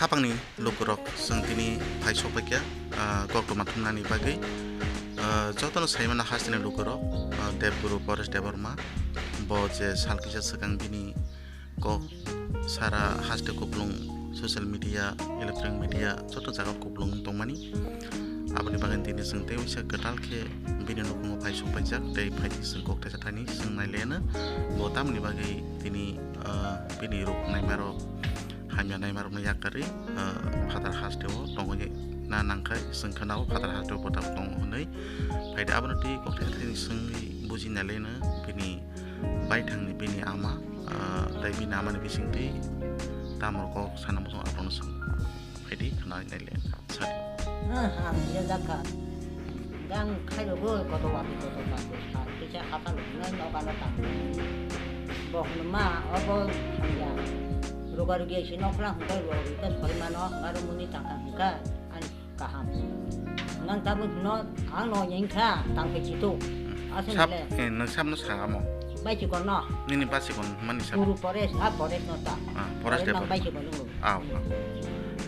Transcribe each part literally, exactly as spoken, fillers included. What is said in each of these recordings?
Khapangni lukurok, chwng tini phai sokphaikha, ah, koktwma thumnani bagwi. Ah, jotono saimano hasteni lukurok, ah, Debguru Paresh Debbarma, bo je sal kisa swkang bini kok sara haste kuplung, social media, electronic media, joto jaga kuplung tongmani. Aboni bagwi tini chwng tei waisa kwtal khe bini nukhungo phai sokphaijak tei phai chwng kok thaisa thani chwng nailaino. Bo tamoni bagwi tini, ah, bini ruk naimarok, hamya naimarokno yakarwi, ah, phatar hasteo tongwi na nangkha, chwng khwnao phatar hasteo bo tabuk tongo hwnwi. Phaidi abono tei kok thaisa thani chwngwi buji nailaino bini baithangni bini ama, ah, tei bini amani bisingtwi tamo kok sana muchung abono chwng phaidi khwnai nailaino. Sadi. Ang ya jaka. Gang khairo bo koto wati koto wati. Kisa hata lo ngai no gana ta. Bok no ma obo ya. Roga rogi si nok lang hwnkhe roga rogi ta sori mano, hwnkhe aro muni tang tang hwnkhe ani kaham. Nang tabuk no ang no nyeng kha tang pe chitu. Aswk Sap, le. Eh, nang sap no sa amo. Bai chi kono. Nini basi kon mani sap. Guru Paresh, ah, Paresh no ta. Ah, Paresh Paresh nang Debbarma. Bai chi kono. Aw, aw.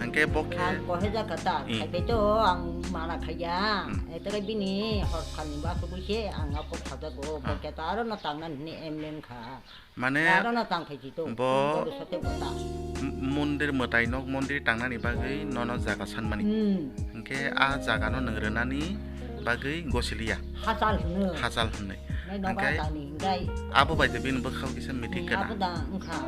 Hwnkhe bo khe Ang kohe jaka ta, Hmm. Khai pe to ang mana khaiya. Hmm. Etere bini hor salni ba kubui se ang ako khajago, bo Ah. khe ta aro no tang nan hini em nem kha. Mane Aro no tang khai chi to. Bo Bodo sote bo ta. M-, mondir mwtai nok, mondir tangnani bagwi nono jaga sanmani. Hmm. Hwnkhe a jaga no nwng rwnani bagwi gosiliya. Hachal hwno. Hachal hwnwi. Nai nogo Hwnkhe atani hwnkhe. Abo bai de bini bwkhao kisa meeting Hmm, kana. Abo da wngkha.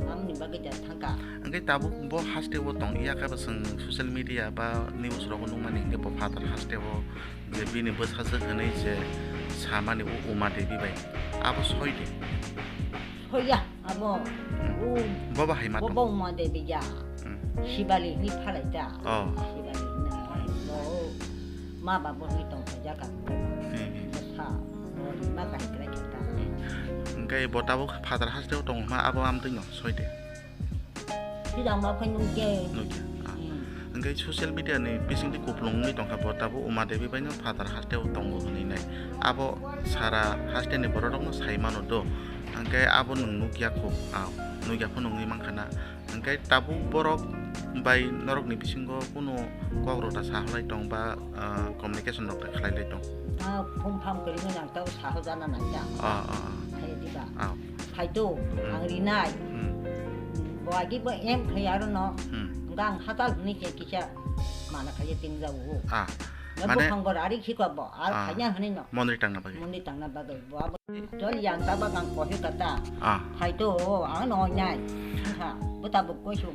Amoni bagwi da thangka. Hwnkhe tabuk bo haste o tong iya khe bo chwng social media ba news rogo nukmani hwnkhe bo phatar haste o je bini bwsajwk hwnwi je samani o Uma Devi bai. Abo soi de. Hoya, abo. Hmm. O, Bobo hai ma bo tong. Bo Uma Devi ya. Hmm. Sibali ni phalai ta. Oh. Sibali na. Bo ma ba bo ni tong sa jaka. Hmm, hmm. Bo sa. Bo ni ma kai krai khe ta. Hmm. Hwnkhe bo tabuk phatar haste o tong ma abo am twi no soi de. Sida ma phai nung ke. Nung ke. Ah. Hmm. Hwnkhe social media ni bisingtwi kuplung wngwi tongkha bo tabuk Uma Devi bai no phatar haste o tongo hwnwi nai. Abo sara haste ni borok rok no sai mano do. Hwnkhe abo nwng nukya kho, ah, nukya phano wngwi mankha na. Hwnkhe tabuk borok bai norok ni bisingo kunu kok rok da sahalai tong ba, ah, communication rok da khlai lai tong. Ah, phone pham kwrwngwi nang tabo saho jana nang ya. Ah, ah, ah. Hai diba? Ah. Hai to, Hmm. Ang rinai. Hmm. Bo agi bo em khlai aro no. Hmm. Gang hatal hwnwi khe kisa mana khaye ting jago. Ah. Mane Buphang bor ari khikwa bo, ar Ah. Khaina hwnwi no. Monri tangna bagwi. Monri tangna bagwi. Bo abo Tol yang tabak ang kohi kata. Ah. Hai to, ang no nyai. Ha, buta bu koi su,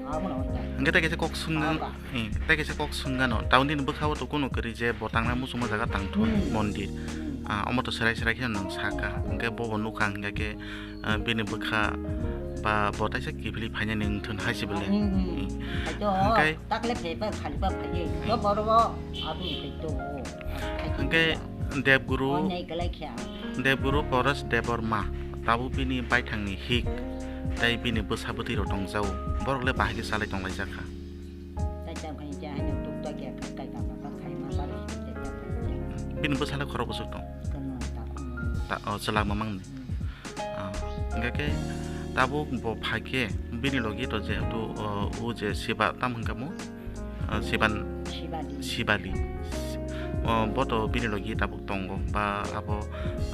ang no nyai. Hwnkhe tei kaisa kok swngnang, Aba. Eh, tei kaisa kok swngnano. Taun din bwkhao to kuno kwrwi je bo tangna muchungma jaga tangthun Hmm. Mondir. Hmm. Ah, omo to serai serai khe nang saka. Hwnkhe bo bo nukha hwnkhe khe, ah, bini bwkha ba bo taisa kiphilwi phainani wngthun hai se bele. Hmm, hmm. Hmm. Hai to, Hwnkhe takle phaiba khaliba phaiye. Hmm. To boro bo adu phai to. Hwnkhe Debguru, Onai kwlai khe ang. Debguru Paresh Debbarma, tabuk bini baithangni hik, tei bini bwsa bwtwi rok tongjago. Borok le bahai khe salai tonglaijak kha. Tai tam khai je haino tuk ta khe kai kam ba khai ma ba ri se te ta. Bini bwsa le khorok bwswk tong? Kano ta, um. Ta, o, chwlak mamang ni. Hmm. Ah, hwnkhe tabuk bo phai khe bini logi to je tu, o, o je Siba tam hwnkha mo? Ah, Siban-, Sibali. Sibali. O, bo to bini logi tabuk tongo, ba abo,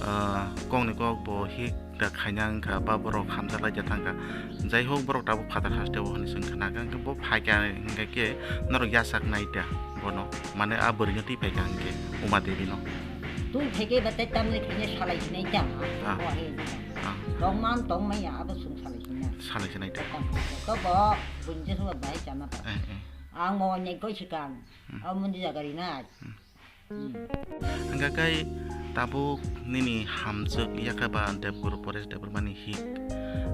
ah, kokni kok bo hik da khaina wngkha, ba borok hamjak lai da thangkha. Jai hok, borok tabuk phatar haste o hwnwi chwng khna kha, hwnkhe bo phai kha hwnkhe khe norok yachak nai da bono, mane a bwrwino twi phai kha hwnkhe Uma Devi no. Twi phai khe ba tei tamni khaina salai sinai tang. Ah. Bo hai. Ah. Tongman tongmaya abo chwng salai sinai. Salai sinai da. Tang. To bo bunje suwa bai chama ta. Eh, eh. Ang mo nyai koi sikang. Hmm. Abo mundi jaga rinai. Hmm. Hmm. Hwnkha khe tabuk nini hamjwk yakha ba Debguru Paresh Debbarmani hik,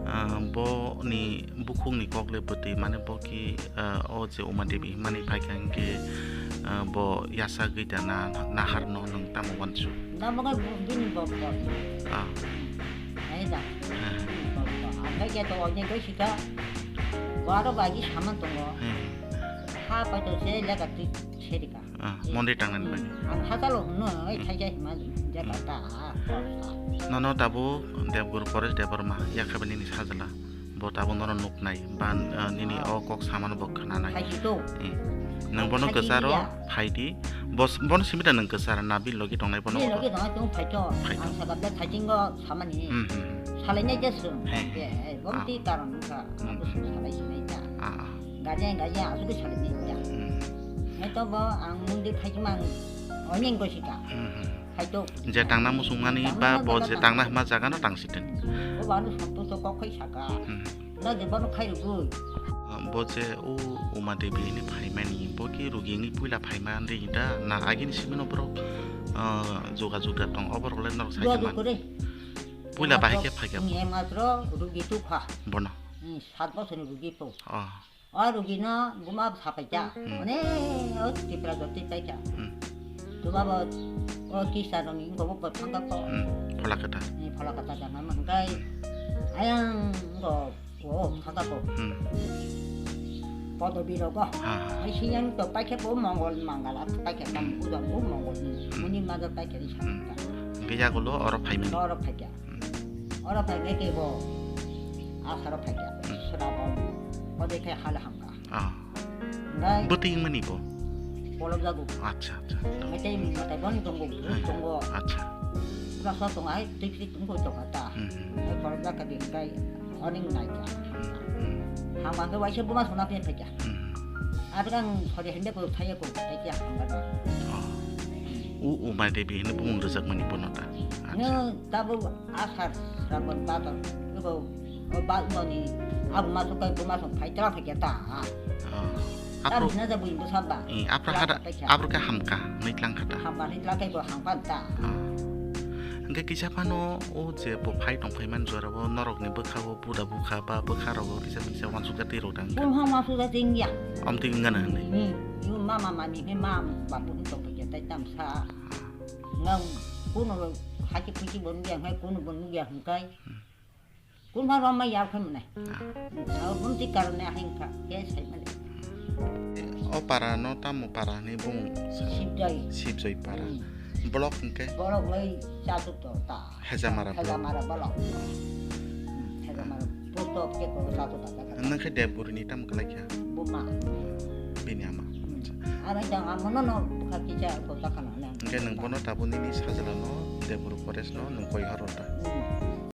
ah, bo ni bukhukni kok le bwtwi, mane bo ki, ah, o je Uma Devi himani phaikha hwnkhe, ah, bo yachagwi da na, nahar no nwng tamo uansuk? Na bo khe bini bok bok. Ah. Hai da. Ah. Bini bok bok. Ang khe to oinai koi sikha. Bo aro bai saman tongo. Hmm. Ha pai to se lega twi serika. Ah, mondir tangnani bagwi. Ang hachalo hwnwi, oi, Hmm. thaisa hima jaga Hmm. ta, ah, khoroksa. Nono tabuk Debguru Paresh Debbarma, yakhabai nini sajla. Bo tabuk nono nuknai, ba, ah, nini o kok samano bo khwnanai. Phaidi to. Eh. Nwng bono kwcharo phaidi. Bos-, bono simi da nwng kwchar na bini logi tongnai bono? Bini logi tongnai tong phaito. Phaito. Ang sakha bele thaitingo samani. Hmm, hmm, hmm. Salainai je swng. He, he. Eh, eh, bono twi karon wngkha. Hmm, hmm. Ang swng salai sinai ta. Ah, ah. Gaje, gaje, aswk salainai ta. Hmm. Nai to bo ang mundi phaikhe mang oning gosi ta. Hmm, hmm. Phaito. Je tangna muchungmani ba bo je tangna hwnma jaga no tang sitin. Bo ba no santo to kok khai saka. Hmm. Na je bono khai rwgwi. Bo je o Uma Devi hwnwi phaimani, bo ki rugi wngwi puila phaima wngwi da, na agini simi no borok, ah, jogajog da tong, oborok le norok sai khe man. Jogajog kore. Puila bahai khe phai khe. Ni matro rugi tu kha. Bono. Hmm, sat bosor ni rugi po. Oh. O rugi no buma sapai kha. Hmm. One o Tipra jotwi pai kha. Hmm. Tuma bo o kisa no ni ko bo thang kha ko. Hmm. Phola kata. Ni phola kata jana man kai. Ayang go. O, thangkha ko. Hmm. Podo biro go. Ha, ha. Ai siyang to paikhe bo Mongol Mangala paikhe tam uda bo Mongol ni. Hmm. Muni maga paikhe ri. Hmm. Sakha. Hingke yagulo oro phaimani. Oro phaikha. Hmm. Oro phaikhe ke bo Asaro phaikha. Hmm. Srabon. Ode khe hal hamkha. Ah. Nai. Bwtwi wngmani bo? Polok jago. Acha, acha. Metai, metai boni tongo, hai, tongo. Acha. Rasa tongo, ai, tik tik tongo tongo ta. Hmm, hmm. Ai, polok jaga di kai, oning nai ja. Hmm, hmm. Hamba ke waisa buma sona pe phaikha. Hmm. Abra ang sori hende ko thaya ko, ai kya hamba na. Oh. U, Uma Devi hende bumung rwjakmani bono ta. Acha. Nung tabuk Asar, Srabon, Bhador, ebo, o ba, moni, abo masuk kai, bo masuk phai, tela phai kya ta, ha. Oh. Tar Apro, bina ja bui bo sabba. Eh, apro ya, hada, phai kya. Apro ka hamka, nui tlang kata. Hamka, nui tlang kai bo hamka ta. Oh. Hingke kisa phano, o je bo phai tong phai man jora bo, norok ni bwkha bo, buda bukha ba, bwkha rogo kisa kisa wansuk jati rok dang. Bo ha wansuk jati ya. Om ti ngana ni. Hmm. Yo mama mami he ma babu ni tong phai kya tai tam sa. Nang kuno haki phuki bo nugya, ngai kuno bo nugya hingkai. Hmm. Kunma roma ya khe mane. Ah. Abo bumti karone ahing kha, ke sai mane. O para no tamo para ni bung sa-, Sibjoi. Sibjoi para. Hmm. Block hingke? Block lai chatu to ta. Hejamara block. Hejamara block. Hmm, Hejamara post office ko chatu ta ta. Nang khe Debguri ni tamo kalai kha? Buma. Bini ama. Hmm. Aro jang amo no no bukha kicha ko ta khana nang. Hingke nang bono tabuk nini sajla no Debguri forest no nang koi horo ta. Hmm.